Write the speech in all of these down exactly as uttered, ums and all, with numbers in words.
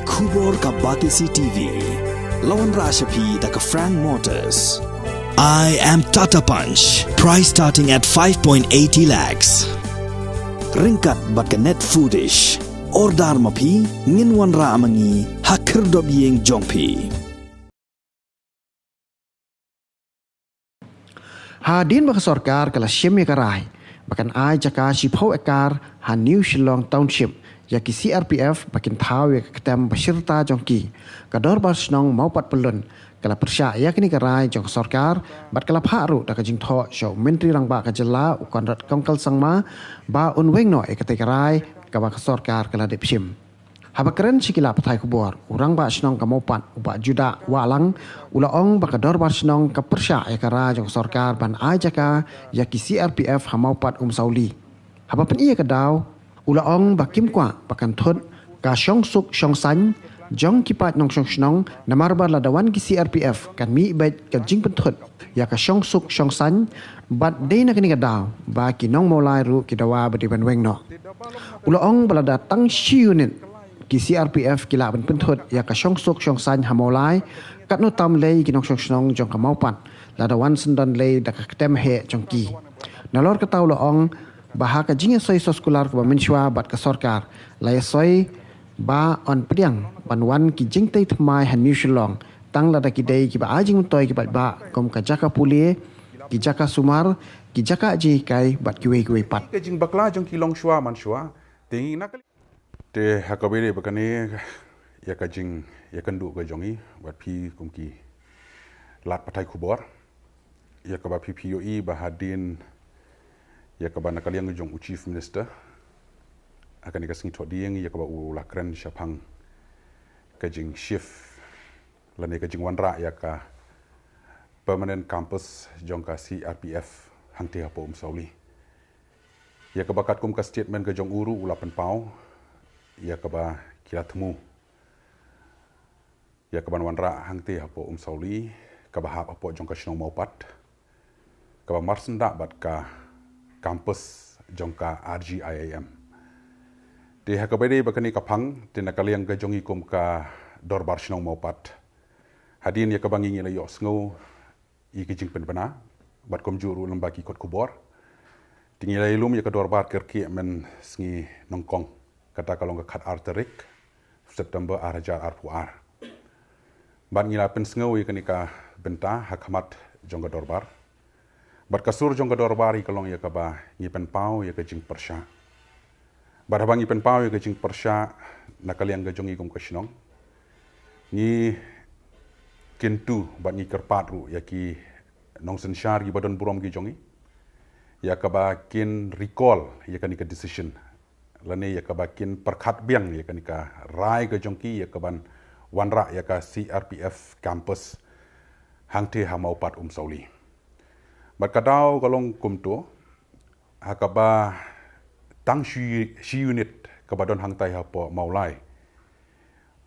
Khubor ka Batesi T V. La wanrah sha phi da ka Frank Motors. I am Tata Punch. Price starting at five point eighty lakhs. Ryngkat bad ka Net Foodish. Order ma phi, ngin wanrah ma ngi ha khyrdop ïing jong phi. Hadien ba ka sorkar ka la shim ïa ka rai ba kan ai jaka shiphew ekar ha New Shillong Township ïa ki C R P F ba kin thaw ïa ka ktem ba shirta jong ki, ka Dorbar Shnong Mawpat Pyllun ka la pyrshah ïa kane ka rai jong ka sorkar bad ka la phah ruh da ka jingthoh sha u Myntri Rangbah ka jylla u Conrad Kongkal Sangma ba un weng noh ïa katei ka rai kaba ka sorkar ka la dep shim. Haba kren sha ki lad pathai khubor, u Rangbah Shnong ka Mawpat, u Bah Judah Wahlang, u la ong ba ka Dorbar Shnong ka pyrshah ïa ka rai jong ka sorkar ban ai jaka ïa ki C R P F ha Mawpat Umsawli. Haba pyni ïa ka daw, u la ong ba kim kwah ba kan thut ka shongsuk shongsaiñ jong ki paid nongshong shnong, namar ba lada wan ki C R P F kan mih beit ka jingpynthut ïa ka shongsuk shongsaiñ, bad dei na kane ka daw ba ki nong Mawlai ruh ki dawa ba dei ban weng noh. U la ong ba lada tang shi unit ki C R P F ki lah ban pynthut ïa ka shongsuk shongsaiñ ha Mawlai, katno tam lei ki nongshong shnong jong ka Mawpat lada wan syndon lei da ka ktem heh jong ki. Nalor kata u la ong ba ha ka jingïasoi soskular kaba mynshuwa bad ka sorkar la ïasoi ba yn pdiang ban wan ki jingtei thymmai ha New Shillong, tang lada ki dei kiba ai jingmyntoi ki paidbah kum ka jaka pule, ki jaka sumar, ki jaka jinghikai bad kiwei kiwei pat. Ka jingbakla jong ki longshuwa manshuwa. Te ngi na ka Te ha kaba ïadei bad kane, ïa ka jingïakynduh ka jong ngi bad phi kum ki lad pathai khubor, ïa kaba phi phi ïohi ba hadien ïa kaba na ka liang jong u Chief Minister ha kane ka sngi Thohdieng, ïa kaba u la kren shaphang ka jingshift lane ka jingwanrah ïa ka permanent campus jong ka C R P F hangtei hapoh Umsawli. Ïa kaba katkum ka statement ka jong u ruh u la pynpaw ïa kaba ki la thmu ïa kaban wanrah hangtei hapoh Umsawli, kaba hap hapoh jong ka shnong Mawpat, kaba marsyndah bad ka campus jong ka R G I I M. Te ha kaba ïadei bad kane ka phang, te na ka liang ka jong ngi kum ka Dorbar Shnong Mawpat, hadien ïa kaba ngi ngi la ïohsngew ïa ki jingpynbna bad kumjuh ruh lyngba ki kot khubor, te ngi la ïalum ïa ka dorbar kyrkieh mynsngi nyngkong, kata ka long ka khatar tarik September ar hajar arphew ar. Bad ngi la pynsngew ïa kane ka bynta ha khmat jong ka dorbar. Bad ka sur jong ka dorbar hi ka long ïa kaba ngi pynpaw ïa ka jingpyrshah. Bad haba ngi pynpaw ïa ka jingpyrshah na ka liang ka jong ngi kum ka shnong, ngi kyntu bad ngi kyrpad ruh ïa ki nongsynshar kiba don burom ki jong ngi, ïa kaba kin recall ïa kane ka decision, lane ïa kaba kin pyrkhat biang ïa kane ka rai ka jong ki ïa kaban wanrah ïa ka C R P F campus hangtei ha Mawpat Umsawli. Bad ka daw ka long kumto, ha kaba tang shi, shi unit kaba don hangtai hapoh Mawlai,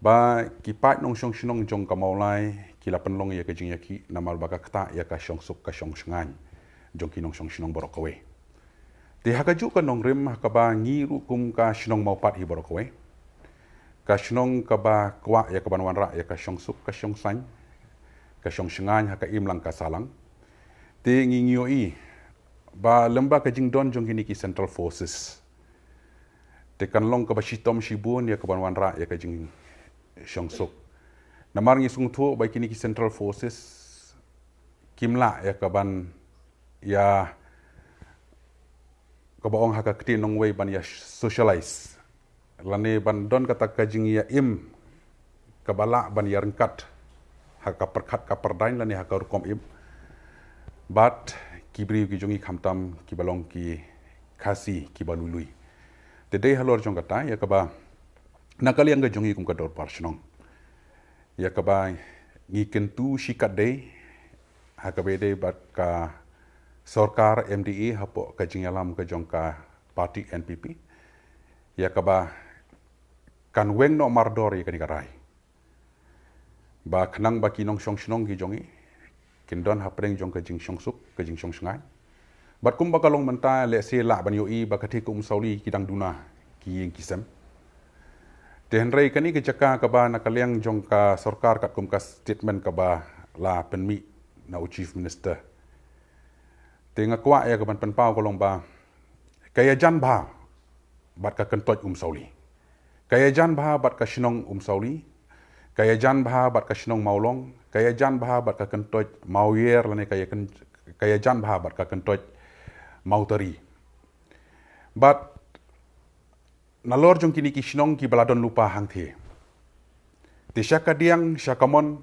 ba ki paid nongshong shnong jong ka Mawlai ki la pynlong ïa ka jingïakhih namar ba ka ktah ïa ka shongsuk ka shongshngaiñ jong ki nongshong shnong baroh kawei. Te ha kajuh ka nongrim ha kaba ngi ruh kum ka shnong Mawpat hi baroh kawei, ka shnong kaba kwah ïa kaban wanrah ïa ka shongsuk ka shongsaiñ, ka shongshngaiñ ha ka imlang ka sahlang. Te ngi ngi ïohi ba lyngba ka jingdon jong kine ki central forces, te kan long kaba shitom shibun ïa kaban wanrah ïa ka jingshongsuk. Namar ngi sngewthuh ba kine ki central forces kim lah ïa kaban, ïa kaba ong ha ka ktien nongwei, ban ïa socialize, lane ban don kata ka jingïaim kaba lah ban ïaryngkat ha ka pyrkhat ka pyrdaiñ lane ha ka rukom im bad ki briew ki jong ngi, khamtam kiba long ki Khasi kiba lui lui. Te dei halor jong kata ïa kaba na ka liang ka jong ngi kum ka dorbar shnong, ïa kaba ngi kyntu shikatdei ha kaba ïadei bad ka sorkar M D A hapoh ka jingïalam ka jong ka party N P P, ïa kaba kan weng noh mardor ïa kane ka rai, ba khnang ba ki nongshong shnong ki jong ngi kin don hapdeng jong ka jingshongsuk ka jingshongshngaiñ. Bad kumba ka long mynta, lehse lah ban ïohi ba katei ka Umsawli ki dang duna ki ïing ki sem. Te hynrei kane ka jaka kaba na ka liang jong ka sorkar katkum ka statement kaba la pynmih na u Chief Minister. Te nga kwah ïa kaban pynpaw ka long ba ka ïajan bha bad ka kyntoit Umsawli. Ka ïajan bha bad ka shnong Umsawli. Ka ïajan bha bad ka shnong Mawlong. Ka ïajan bha bad ka kyntoit Mawïer lane ka ïa kyn-, ka ïajan bha bad ka kyntoit Mawtari. Bad nalor jong kine ki shnong kiba la don lypa hangthie. Te sha ka diang, sha ka mon,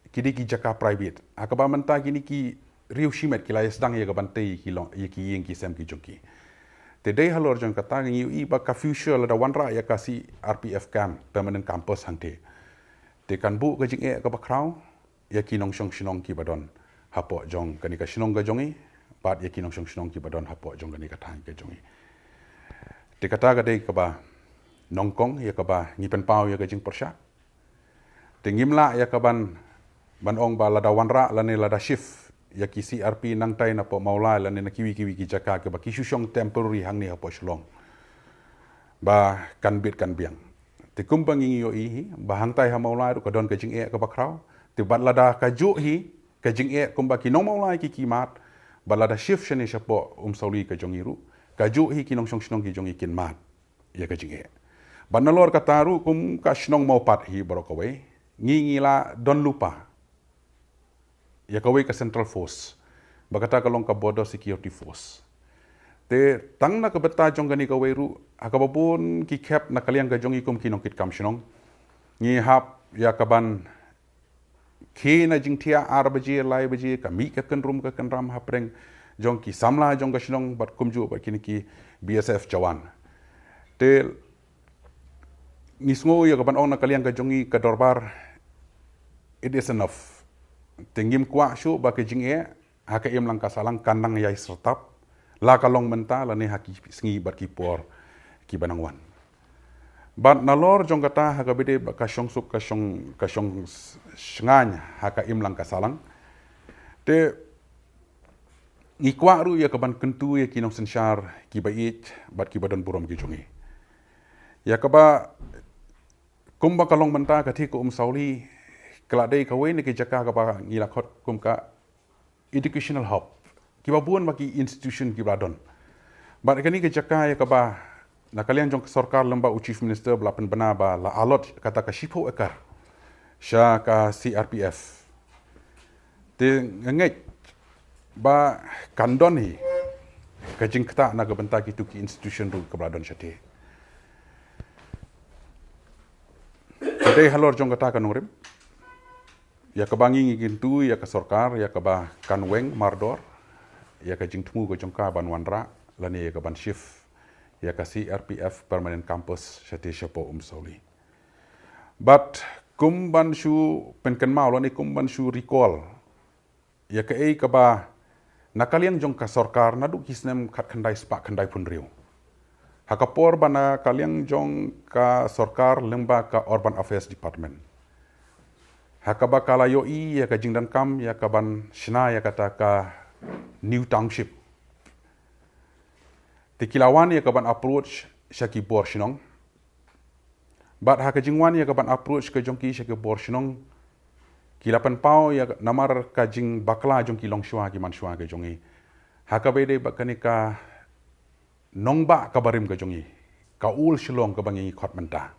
ki dei ki jaka private. Ha kaba mynta kine ki riew shimet ki la ïa sdang ïa kaban tei ki long, ïa ki ïing ki sem ki jong ki. Te dei halor jong kata ngi ïohi ba ka future lada wanrah ïa ka C R P F camp, permanent campus hangthie. Te kan buh ka jingeh kaba khraw ïa ki nongshong shnong kiba don hapoh jong kane ka shnong ka jong i, bad ïa ki nongshong shnong kiba don hapoh jong kane ka thaiñ ka jong i. Te kata ka dei kaba nyngkong ïa kaba ngi pynpaw ïa ka jingpyrshah. Te ngim lah ïa kaban, ban ong ba lada wanrah lane lada shift ïa ki C R P nangtai napoh Mawlai lane na kiwei kiwei ki jaka kiba ki shu shong temporary hangne hapoh Shillong. Ba kan bit kan biang. Te kumba ngi ïohi hi, ba hangtai ha Mawlai ruh ka don ka jingeh kaba khraw. Te bad lada kajuh hi ka jingeh kumba ki nong Mawlai ki ki mad, bad lada shift shane shapoh Umsawli ka jong i ruh, kajuh hi ki nongshong shnong ki jong i kin mad ïa ka jingeh. Bad nalor kata ruh kum ka shnong Mawpat hi baroh kawei, ngi ngi la don lypa ïa kawei ka Central Force, ba kata ka long ka Border Security Force. Te tang na ka bynta jong kane kawei ruh, ha kaba bun ki khep na ka liang ka jong i kum ki nongkitkam shnong, ngi hap ïa kaban khie na jingthiah ar baje, lai baje, ka mih ka kynrum ka kynram hapdeng jong ki samla jong ka shnong bad kumjuh bad kine ki B S F jawan. Te ngi sngew ïa kaban ong na ka liang ka jong i ka dorbar, it is enough. Te ngim kwah shuh ba ka jingeh ha ka imlang ka sahlang kan nang ïai syrtap, la ka long mynta lane ha ki sngi bad ki por kiba nang wan. Bad nalor jong kata ha kaba ïadei bad ka shongsuk ka shong, ka shong s-, shngaiñ ha ka imlang ka sahlang. Te ngi kwah ruh ïa kaban kyntu ïa ki nongsynshar kiba ïeit bad kiba don burom ki jong i. Ïa kaba kumba ka long mynta ka thie ka Umsawli, ka la dei kawei na ki jaka kaba ngi la khot kum ka educational hub. Kiba bun ba ki institution kiba la don. Bad kane ka jaka ïa kaba na ka liang jong ka sorkar lyngba u Chief Minister ba la pynbna ba la allot kata ka shiphew ekar sha ka C R P F. Te nga ngeit ba kan don hi ka jingktah na ka bynta kitu ki institution ruh kaba la don shatei. Te dei halor jong kata ka nongrim, ïa kaba ngi ngi kyntu ïa ka sorkar ïa kaba kan weng mardor ïa ka jingthmu ka jong ka ban wanrah lane ïa kaban shift ïa ka C R P F permanent campus shatei shapoh Umsawli. Bad kum ban shu pynkynmaw lane kum ban shu recall ïa kaei kaba na ka liang jong ka sorkar naduh ki snem khatkhyndai spah khyndaiphew hynriew. Ha ka por ba na ka liang jong ka sorkar lyngba ka Urban Affairs Department, ha kaba ka la ïohi ïa ka jingdonkam ïa kaban shna ïa kata ka New Township, te ki la wan ïa kaban approach sha ki bor shnong. Bad ha ka jingwan ïa kaban approach ka jong ki sha ki bor shnong, ki la pynpaw ïa namar ka jingbakla jong ki longshuwa ki manshuwa ka jong i. Ha kaba ïadei bad kane ka nongbah kaba rim ka jong i, ka Old Shillong kaba ngi khot mynta.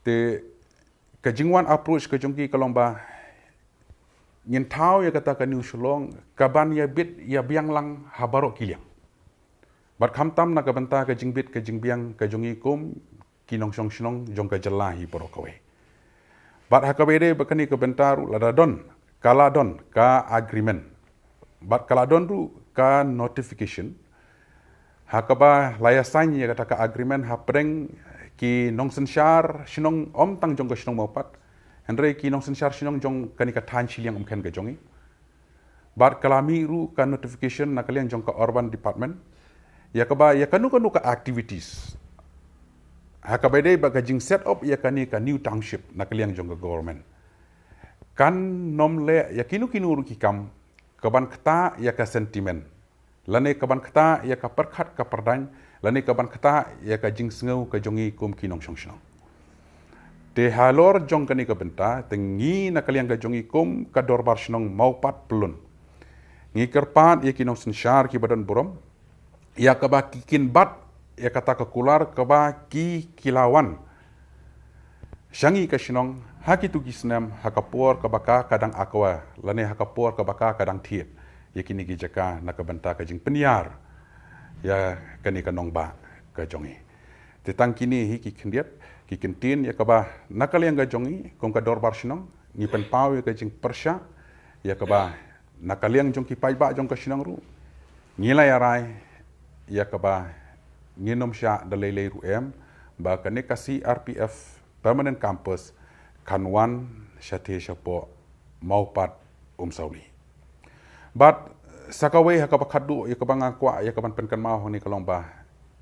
Te ka jingwan approach ka jong ki ka long ba ngin thaw ïa kata ka New Shillong kaban ïa bit ïa biang lang ha baroh ki liang. Bad khamtam na ka bynta ka jingbit ka jingbiang ka jong i kum ki nongshong shnong jong ka jylla hi baroh kawei. Bad ha kaba ïadei bad kane ka bynta ruh lada don, ka la don ka agreement. Bad ka la don ruh ka notification ha kaba la ïa sign ïa kata ka agreement hapdeng ki nongsynshar shnong, ym tang jong ka shnong Mawpat, hynrei ki nongsynshar shnong jong kane ka thaiñ shiliang Umkhen ka jong i. Bad ka la mih ruh ka notification na ka liang jong ka Urban Department ïa kaba ïa kano kano ka activities ha kaba ïadei bad ka jing set up ïa kane ka New Township na ka liang jong ka government, kan nym leh ïa kino kino ruh ki kam kaban ktah ïa ka sentiment lane kaban ktah ïa ka pyrkhat ka pyrdaiñ lane kaban ktah ïa ka jingsngew ka jong i kum ki nongshong shnong. Te halor jong kane ka bynta, te ngi na ka liang ka jong ngi kum ka Dorbar Shnong Mawpat Pyllun, ngi kyrpad ïa ki nongsynshar kiba don burom ïa kaba ki kin bat ïa kata ka kular kaba ki ki la wan sha ngi ka shnong ha kitu ki snem, ha ka por kaba ka ka dang akwa, lane ha ka por kaba ka ka dang thied ïa kine ki jaka na ka bynta ka jingpynïar ïa kane ka nongbah ka jong ngi. Te tang kine hi ki khyndiat ki kyntien ïa kaba na ka liang ka jong ngi kum ka Dorbar Shnong ngi pynpaw ïa ka jingpyrshah ïa kaba na ka liang jong ki paidbah jong ka shnong ruh ngi la ïa rai ïa kaba ngin ym shah da lei lei ruh em ba kane ka C R P F permanent campus kan wan shatei shapoh Mawpat Umsawli. Bad sa kawei ha kaba khatduh ïa kaba nga kwah ïa kaban pynkynmaw hangne ka long ba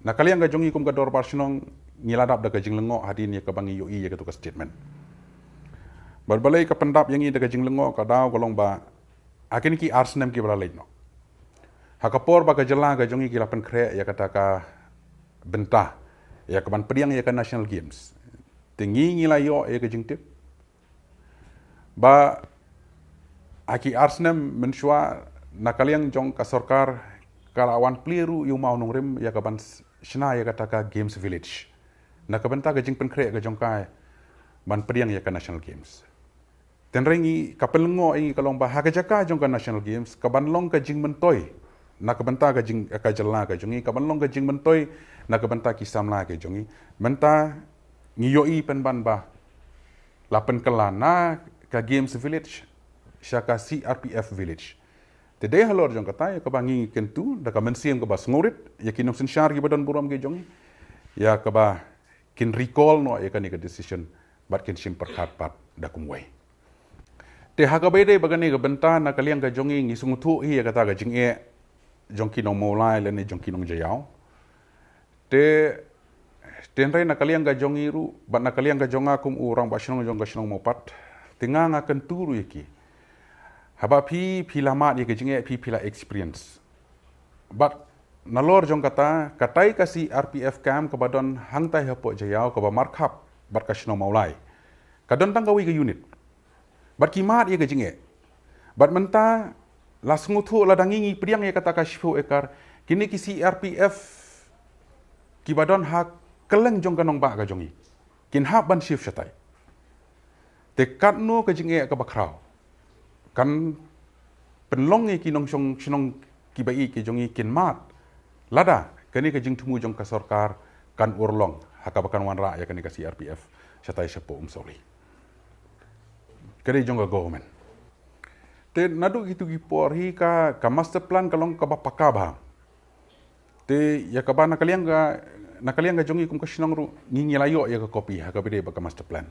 na ka liang ka jong ngi kum ka Dorbar Shnong ngi la dap da ka jinglyngngoh hadien ïa kaba ngi ïohi ïa katu ka statement. Bad balei ka pyndap ïa ngi da ka jinglyngngoh, ka daw ka long ba ha kine ki ar snem kiba la leit noh, ha ka por ba ka jylla ka jong ngi ki la pynkhreh ïa kata ka bynta ïa kaban pdiang ïa ka National Games, te ngi ngi la ïoh ïa ka jingtip ba ha ki ar snem mynshuwa na ka liang jong ka sorkar ka la wan plie ruh ïa u mawnongrim ïa kaban s- shna ïa kata ka Games Village na ka bynta ka jingpynkhreh ka jong ka ban pdiang ïa ka National Games. Tynrai ngi ka pynlyngngoh ïa ngi ka long ba ha ka jaka jong ka National Games kaban long ka jingmyntoi na ka bynta ka jing ka jylla ka jong ngi, kaban long ka jingmyntoi na ka bynta ki samla ka jong ngi. Mynta ngi ïohi pynban ba la pynkylla na ka Games Village sha ka C R P F Village. Te dei halor jong kata ïa kaba ngi kyntu da ka mynsiem kaba sngewrit ïa ki nongsynshar kiba don burom ki jong ngi ïa kaba kin recall noh ïa kane ka decision bad kin shim pyrkhat pat da kumwei. Te ha kaba ïadei bad kane ka bynta na ka liang ka jong ngi ngi sngewthuh hi ïa kata ka jingeh jong ki nong Mawlai lane jong ki nong Jaïaw. Te tynrai na ka liang ka jong ngi ruh bad na ka liang ka jong nga kum u rangbah shnong jong ka shnong Mawpat, te nga nga kyntu ruh ïa ki. Haba phi phi la mad ïa ka jingeh, phi phi la experience. Bad nalor jong kata, katai ka C R P F camp kaba don hangtai hapoh Jaïaw kaba markhap bad ka shnong Mawlai, ka don tang kawei ka unit. Bad ki mad ïa ka jingeh. Bad mynta la sngewthuh lada ngi ngi pdiang ïa kata ka shiphew ekar, kine ki C R P F kiba don ha kylleng jong ka nongbah ka jong ngi kin hap ban shift shatai. Te katno ka jingeh kaba khraw kan pynlong ïa ki nongshong shnong kiba ïeit ki jong ngi kin mad lada kane ka jingthmu jong ka sorkar kan urlong ha kaba kan wanrah ïa kane ka C R P F shatai shapoh Umsawli. Ka dei jong ka government. Te naduh kitu ki por hi ka ka master plan ka long kaba paka bha. Te ïa kaba na ka liang ka na ka liang ka jong ngi kum ka shnong ruh ngi ngi la ïoh ïa ka copy ha kaba ïadei bad ka master plan.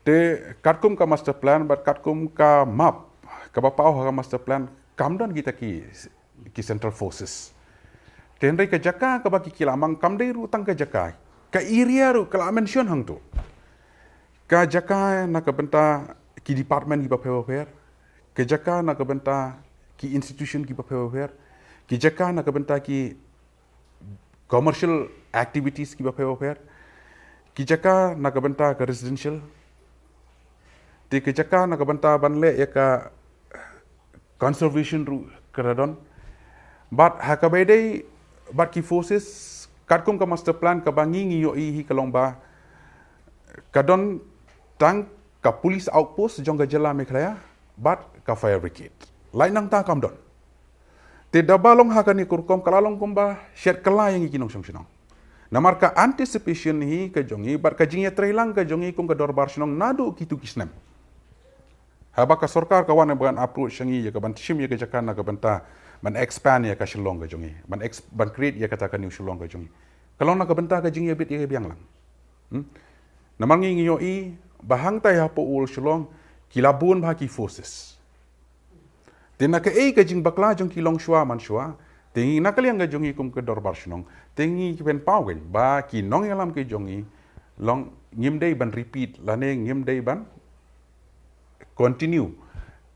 Te katkum ka master plan bad katkum ka map kaba paw ha ka master plan kam don kita ki ki central forces. Te hynrei ka jaka kaba ki ki la mang kam dei ruh tang ka jaka, ka area ruh ka la mention hangto. Ka jaka na ka bynta ki department kiba pher bapher, ka jaka na ka bynta ki institution kiba pher bapher, ki jaka na ka bynta ki commercial activities kiba pher bapher, ki jaka na ka bynta ka residential, te ka jaka na ka bynta ban leh ïa ka conservation ruh ka la don. Bad ha kaba ïadei bad ki forces katkum ka master plan kaba ngi ngi ïohi hi ka long ba ka don tang ka police outpost jong ka jylla Meghalaya bad ka fire brigade. Lai nangta kam don. Te da ba long ha kane ka rukom ka la long kumba shet kylla ïa ngi ki nongshong shnong. Namar ka anticipation hi ka jong ngi bad ka jingïatreilang ka jong ngi kum ka dorbar shnong naduh kitu ki snem. Haba ka sorkar ka wan ban approach sha ngi ïa ka ban shim ïa ka jaka na ka bynta ban expand ïa ka Shillong ka jong ngi, ban ex- ban create ïa kata ka new Shillong ka jong ngi, ka long na ka bynta ka jingïabit ïa ka biang lang. Hmm? Namar ngi ngi ïohi ba hangtai hapoh Old Shillong ki la bun bha ki forces. Te na kaei ka jingbakla jong ki longshuwa manshuwa, te ngi na ka liang ka jong ngi kum ka dorbar shnong, te ngi ki pynpaw kein ba ki nongïalam ki jong ngi long ngim dei ban repeat lane ngim dei ban continue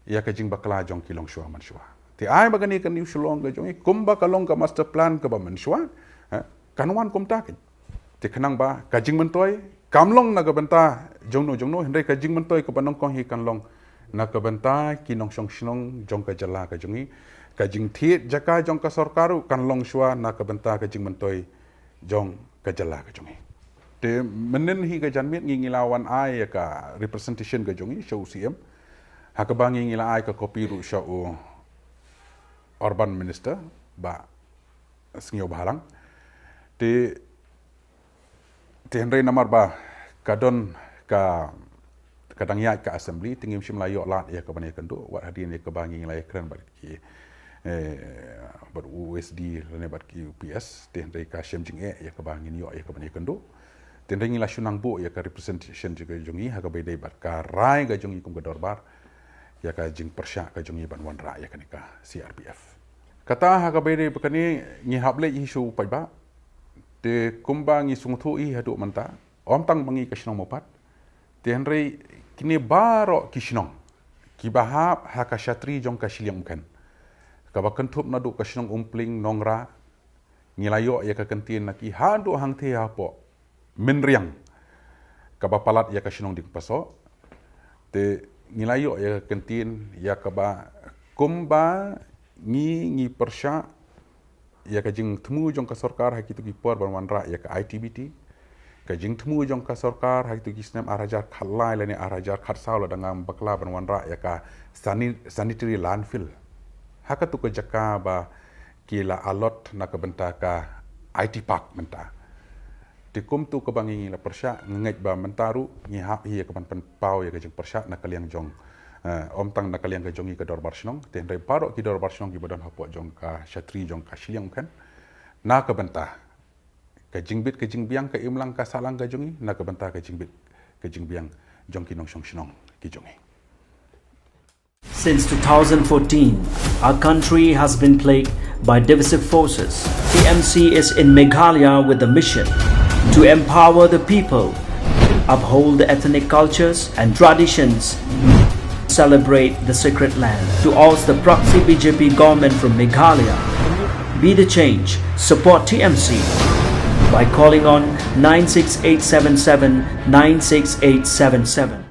ïa ka jingbakla jong ki longshuwa manshuwa. Te ai ba kane ka new Shillong ka jong ngi kumba ka long ka master plan kaba manshuwa, eh, kan wan kumta kein. Te khnang ba ka jingmyntoi kam long na ka bynta jongno jongno, hynrei ka jingmyntoi kaba nyngkong hi kan long na ka bynta ki nongshong shnong jong ka jylla ka jong ngi. Ka jingthied jaka jong ka sorkar ruh kan long shuwa na ka bynta ka jingmyntoi jong ka jylla ka jong ngi. Te mynnin hi ka janmiet ngi ngi la wan ai ïa ka representation ka jong ngi sha u C M, ha kaba ngi ngi la ai ka copy ruh sha u Urban Minister, Bah Sniawbhalang. Te, te hynrei namar ba ka don ka, ka dang ïaid ka assembly, te ngim shym la ïoh lad ïa ka ban ïakynduh, wat hadien ïa kaba ngi la ïakren bad ki, eh, bad u S D lane bad ki U P S, te hynrei ka shem jingeh ïa kaba ngin ïoh ïa ka ban ïakynduh. Te hynrei ngi la shu nang buh ïa ka representation jong ngi ha kaba ïadei bad ka rai ka jong ngi kum ka dorbar ïa ka jingpyrshah ka jong ngi ban wanrah ïa kane ka C R P F. Kata ha kaba ïadei bad kane ngi hap leit hi sha u paidbah. Te kumba ngi sngewthuh hi haduh mynta, ym tang ma ngi ka shnong Mawpat, te hynrei kine baroh ki shnong kiba hap ha ka shatri jong ka shiliang Umkhen, kaba kynthup naduh ka shnong Umpling, Nongra, ngi la ïoh ïa ka kyntien na ki haduh hangtei hapoh Mynriang, kaba palat ïa ka shnong Diengpasoh. Te ngi la ïoh ïa ka kyntien ïa kaba kumba ngi ngi pyrshah ïa ka jingthmu jong ka sorkar ha kito ki por ban wanrah ïa ka I T B T, ka jingthmu jong ka sorkar ha kito ki snem ar hajar khatlai lane ar hajar khatsaw lada ngam bakla ban wanrah ïa ka sani-, sanitary landfill ha kato ka jaka ba ki la allot na ka bynta ka I T Park mynta. Te kumto kaba ngi ngi la pyrshah, nga ngeit ba mynta ruh ngi hap hi ïa ka ban pynpaw ïa ka jingpyrshah na ka liang jong, eh, ym tang na ka liang ka jong ngi ka dorbar shnong, te hynrei baroh ki dorbar shnong kiba don hapoh jong ka shatri jong ka shiliang Umkhen, na ka bynta ka jingbit ka jingbiang, ka imlang ka sahlang ka jong ngi, na ka bynta ka jingbit ka jingbiang jong ki nongshong shnong ki jong ngi. Since two thousand fourteen, our country has been plagued by divisive forces. T M C is in Meghalaya with the mission to empower the people, uphold the ethnic cultures and traditions, celebrate the sacred land. To oust the proxy B J P government from Meghalaya, be the change, support T M C by calling on nine six eight seven seven nine six eight seven seven.